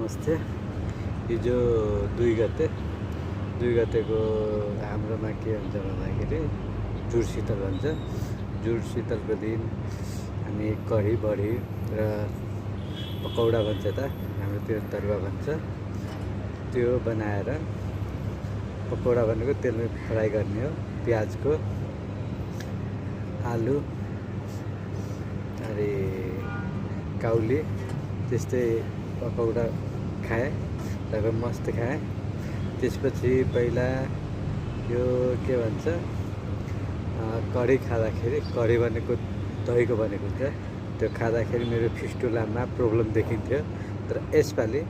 नमस्ते। हिजो 2 गतेको हाम्रोमा के हुन्छ भन्दाखेरि जुडशीतल भन्छ। जुडशीतलको दिन हामी कढी बडी र पकौडा भन्छ त हाम्रोतिर तरुवा भन्छ, त्यो बनाएर पकौडा भनेको तेलमा फ्राई गर्ने हो, प्याजको, आलु अरे काउली त्यस्तै पकौडा खाएँ, लगभग मस्त खाएँ। त्यसपछि पहिला यो के भन्छ कढी खाँदाखेरि, कढी भनेको दहीको बनेको हुन्छ, त्यो खाँदाखेरि मेरो फिस्टुलामा प्रब्लम देखिन्थ्यो। तर यसपालि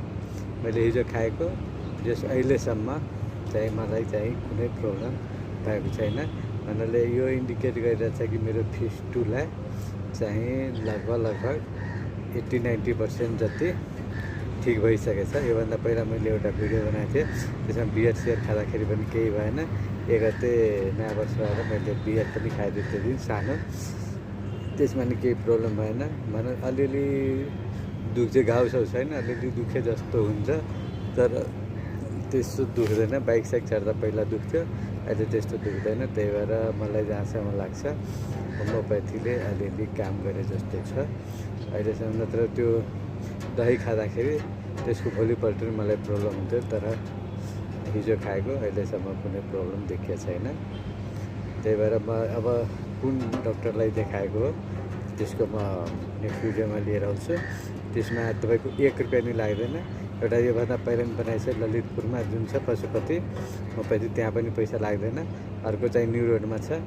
मैले हिजो खाएको जस अहिलेसम्म चाहिँ मलाई चाहिँ कुनै प्रब्लम भएको छैन। भन्नाले यो इन्डिकेट गरिरहेछ कि मेरो फिस्टुला चाहिँ लगभग 80-90% जति ठिक भइसकेछ। योभन्दा पहिला मैले एउटा भिडियो बनाएको थिएँ, त्यसमा बियर सियर खाँदाखेरि पनि केही भएन। 1 गते नयाँ वर्ष भएर मैले बियर पनि खाइदिएँ त्यो दिन सानो, त्यसमा नि केही प्रब्लम भएन। भनौँ अलिअलि दुख्छ, घाउ साउ छैन, अलिअलि दुखे जस्तो हुन्छ तर त्यस्तो दुख्दैन। बाइक साइक चढ्दा पहिला दुख्थ्यो, अहिले त्यस्तो दुख्दैन। त्यही भएर मलाई जहाँसम्म लाग्छ होमियोप्याथीले अलिअलि काम गरे जस्तो छ अहिलेसम्म। नत्र त्यो दही खाँदाखेरि त्यसको भोलिपल्ट मलाई प्रब्लम हुन्थ्यो, तर हिजो खाएको अहिलेसम्म कुनै प्रब्लम देखिएको छैन। त्यही भएर म अब कुन डक्टरलाई देखाएको हो त्यसको म नेक्स्ट भिडियोमा लिएर आउँछु। त्यसमा तपाईँको 1 रुपियाँ नि लाग्दैन। एउटा योभन्दा पहिला पनि बनाएछ ललितपुरमा जुन छ पशुपति होमियोप्याथी, त्यहाँ पनि पैसा लाग्दैन। अर्को चाहिँ न्यु रोडमा छ,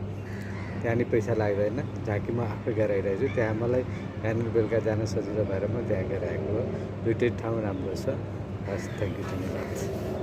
त्यहाँ नि पैसा लाग्दैन, जहाँ कि म आफै गएर आइरहेको छु। त्यहाँ मलाई बिहान बेलुका जान सजिलो भएर म त्यहाँ गएर आएको हो। दुइटै ठाउँ राम्रो छ। हस्, थ्याङ्क यू, धन्यवाद।